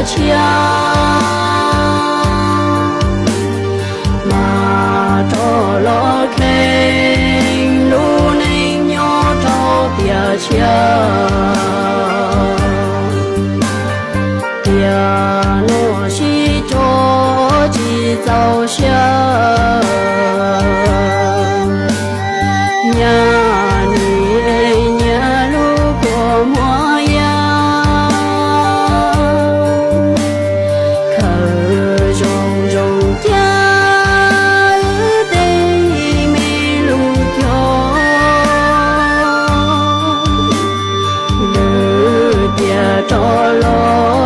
tshiab, mas rov los kheej lub neej nyob rau tiam tshiab. Tiam no sib tso tsis txaus siab, nyias nim nyias lub kua muag ya. Khaws zoo zoo cia wb tej me lus cog, lwm tiam rov los